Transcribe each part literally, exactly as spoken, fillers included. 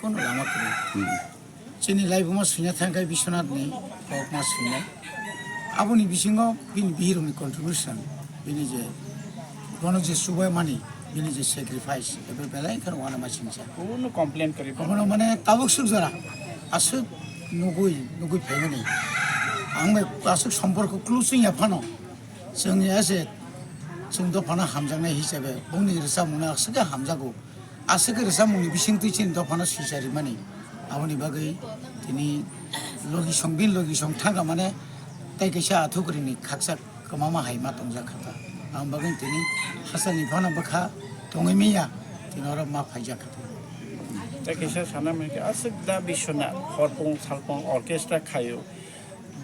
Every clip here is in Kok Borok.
Kono lama kwrwi. Chini laibuma swina thangkhe Biswanathni kokma swinai. Aboni bisingo bini bihirokni contribution, bini je bono je chubamani, bini je sacrifice, ebo belai kheno uanama singcha. Kono complain kwrwi. Abono mane tabuk suk jora aswk nugui, nugui phaimani. Ang bai aswk somporko close wngya phano. Chwng ya se, chwng dophano hamjaknai hisabe, bongni rwchapmungno aswk khe hamjago. Aswk khe rwchapmungni bisingtwi chini dophano swicha rimani. Aboni bagwi tini logi song, bini logi song thangkha mane, tei kaisa athukurini khaksa kwmama hai ma tongjak kha ta. Aboni bagwi tini hasteni phano bwkha tongwi manya, tini oro ma phaijak kha ta. Tei kaisa sana hwnkhe aswk da Biswanath horpung salpung orchestra khaio.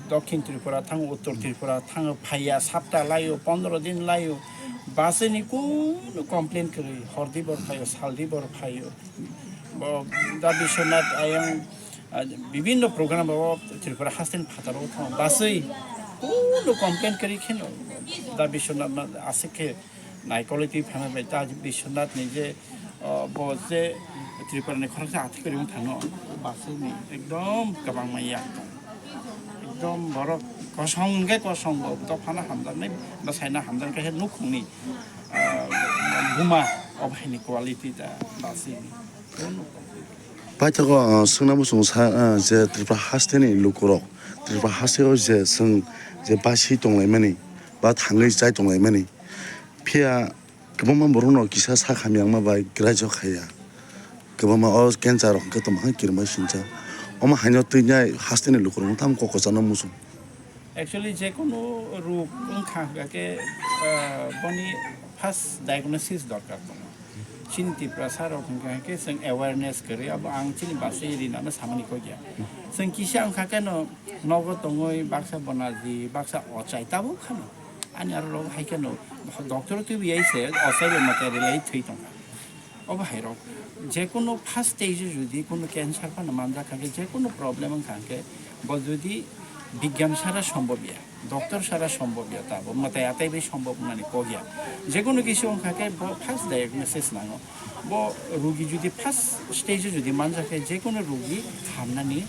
Dokhin Tripura thango, Uttor Tripura thango, phaiya, sapta laio, pondro din laio, basini kunu complain kwrwi, hordi bor phaio, saldi bor phaio. Bo da Biswanath ayang, ah, bibinno program bo Tripura hasten phataro thango, baswi kunu complain kwrwi kheno da Biswanath ma aswk khe naikolwi twi phano bai ta Biswanath ni je, o, bo je Tripura ni khoroksa athai kwrwi wng thano, baswi ni ekdom kwbangma yak tong. Ekdom borok kosong hwnkhe kosong bo dophano hamjaknai, bwsaino hamjaknai khe nukhungni, ah, buma o bahai ni quality da baswi ni. Paithago, ah, swngna muchungo sa, ah, je Tripura haste ni lukurok, Tripura haste o je chwng je baswi tonglaimani ba thangwi chai tonglaimani, phiya kwbangma borokno kisa sak hamya wngma bai graijak khaiya. Kwbangma o cancer rok hwnkhe tongma khe kirima singcha. Omo haino twi nai haste ni lukurok tamo kok kwchangno muchung. Actually, je kunu ruk wngkha hwnkha khe, ah, boni first diagnosis dorkar tongo. Chini Tiprasa rok hwnkha khe chwng awareness kwrwi, abo ang chini basi rinano samani kok ya. Chwng kisa wngkha khe no nogo tongwi baksa bonaji, baksa ochai tabuk khano. Ani aro rok hai kheno doctor twi biyai se ochai bai mate relai thwi tongkha. Obo hai rok je kunu first stage o jodi kunu cancer phano manjak kha khe, je kunu problem wngkha khe, bo jodi bigyan sara sombhob ya, doctor sara sombhob ya, ta bo mwtai atai bai sombhob wngnani kok ya. Je kunu kisu wngkha khe bo first diagnosis nango. Bo rugi jodi first stage o jodi manjak khe, je kunu rugi hamnani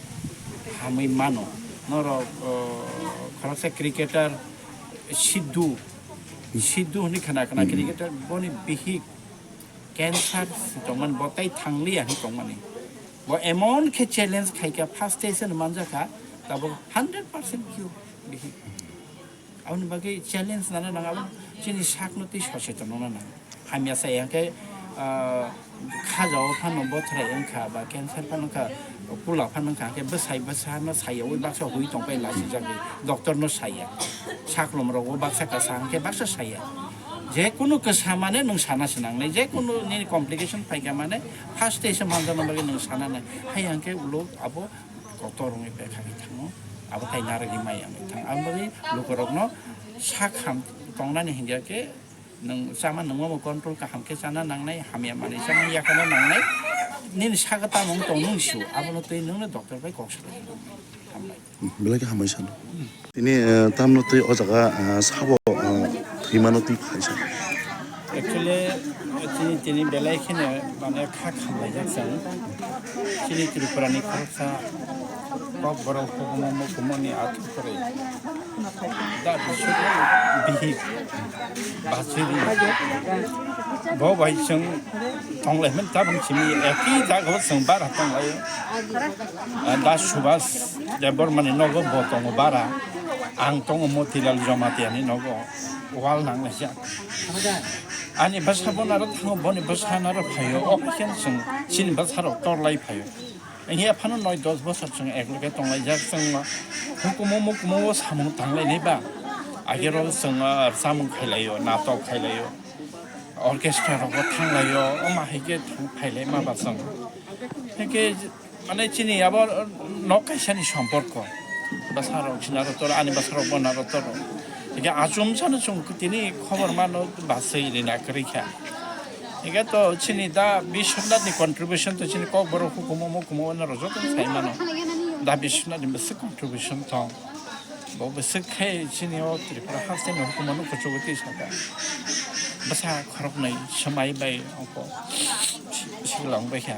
hamwi mano. Norok, o, khoroksa cricketer Sidhu, Sidhu hwnwi khna khna cricketer boni bihik cancer si tongmani, bo tei thangliya hwnwi tongmani. Bo emon khe challenge khaikha, first stage no manjakha, tabuk hundred percent cure bihik. Aboni bagwi challenge nana nang, abo chini sakno twi soseton wngna nang. Hamya sai hwnkhe, ah, khajao phano bothrai wngkha ba cancer phano wngkha, pula phano wngkha, hwnkhe bwsai bwsano saiyaui baksa hui tongpai lasijagwi, doctor no saiya. Saklom rogo baksa kwsa hwnkhe baksa saiya. Je kunu kwsa mane nwng sana se nangnai, je kunu nini complication phaikha mane first stage o manjakna bagwi nwng sana nai. Haiya hwnkhe ulo abo kotor wngwi bekha khe thango, abo tai narwgwi maya wngwi thango. Aboni bagwi lukurokno sak ham tongnani hinkhe khe nwng chama nungma bo control kaham khe chana nangnai, hamya manwi chama yakhana nangnai, nini saka tamo wng tong nwng sio, abono twi nwngno doctor bai kok salai. Hambai. Belai khe hambai sano. Tini, eh, tamno twi o jaga, eh, sabo, eh, thwimano twi phaisa. Actually, chini tini belai kheno mane kha khamlaijak chwng. Chini Tripura ni khoroksa kok borok hukumu mukumuni athukurwi da bisuk bihik bachiri. Bo bai chwng tonglaimani tabang simi eki jaga o chwng bara tonglaio. Da Subhas Debbarma ni nogo bo tongo bara. Ang tongo Motilal Jamatia ni nogo wal nanglaijak. Ani bwsa bo naro thango, boni bwsa naro phaio. O khe chwng chini bwsa rok torlai phaio. Hiya phano noi dos bosor chwng ekloge tonglaijak, chwng hukumu mukumu o samung tanglainai ba. Agero chwng, ah, chamung khailaio, natok khailaio. orchestra rok bo thanglaio, omo hai khe thang phailai ma ba chwng. Hai khe mane chini abo nok kaisa ni somporko. Bwsa rok chini aro toro, ani bwsa rok bo naro toro. Hai khe achomsa no chwng tini khobor mano, bwsai rina kwrwi kha. Hai khe to chini da Biswanath ni contribution to chini Kokborok hukumu mukumu no rok joto sai mano. Da Biswanath ni bwswk contribution tong. Bo bwswk khe chini o Tripura haste ni hukumu no kuchugo twi saka. Bwsa khoroknwi swmai bai ongko si-, siklang bai kha.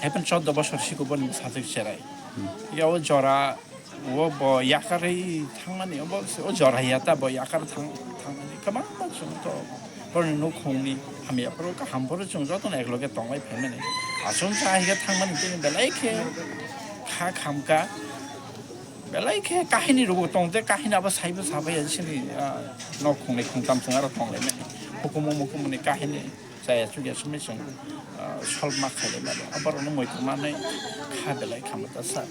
Hai phano chordo bosor siko boni bwsajwk cherai. Hmm. Ya o jora o bo yakarwi thangmani, o bo, o jora ya ta bo yakar thang-, thangmani kwbangma chwng to boroni nukhungni hamya phuru kaham phuru chwng jotono ekloge tonglai phaimani. Achomsa hai khe thangmani tini belai khe kha khamka. Belai khe kahini rwgo tong, je kahini abo saibo sabai ya chini, ah, nok khungnwi khungtam chwng aro tonglaimani. Hukumu mukumuni kahini chaya chukya sumui chwng, ah, solve ma khailaimani. Aborokno moi tongmani kha belai khamata sa.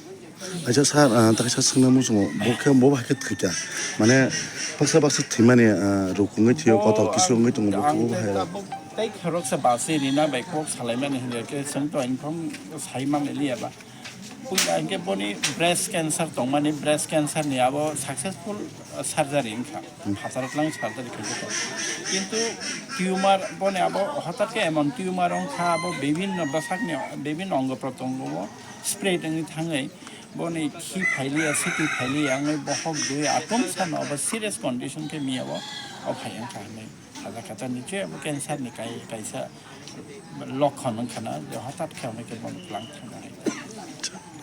Acha sir, ah, ta kaisa swngna muchungo, bo khe bo bai khe thwikha. Mane baksa baksa thwimani, ah, rukungwi thwiyo, kotor kisu wngwi tongo, bo khe bo bahai. Ang tei khoroksa basi rina bai kok salaimani hinkhe chwng to inform sai manlaiya ba. Puila hinkhe boni breast cancer tongmani, breast cancer ni abo successful, uh, surgery wngkha. Hmm. Hathar tlang surgery khaikha. Kintu tumor boni abo hotat khe emon tumor wngkha, abo bibhinno bwsakni bibhinno ongo protongo spread wngwi thangwi boni khi phailiya, siti phailiya wngwi bohok dui atom sano abo serious condition khe miya o, o phai wngkha hinwi. Haja kata ni je abo cancer ni kai-, kaisa lokhon wngkha na, je hotat khe hwnwi khe bono tlang thangna hai.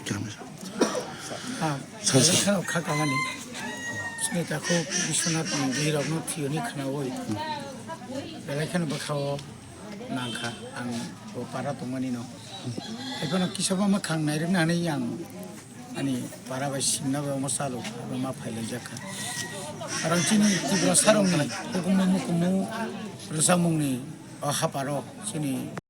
Khe hwnwi. Ha, sir, sir. Belai kheno kha kamani. Sini takhuk Biswanath ni bihirokno thiyoni khnaui. Belai kheno bwkhao nangkha ang bo para tongmani no. Haiphano kisa bama khang nairwkna hinwi ang ani para bai simna bai omo chalo, abo ma phailaijak kha. Aro chini Tripura sarongni hukumu mukumu rwchapmungni o haparo chini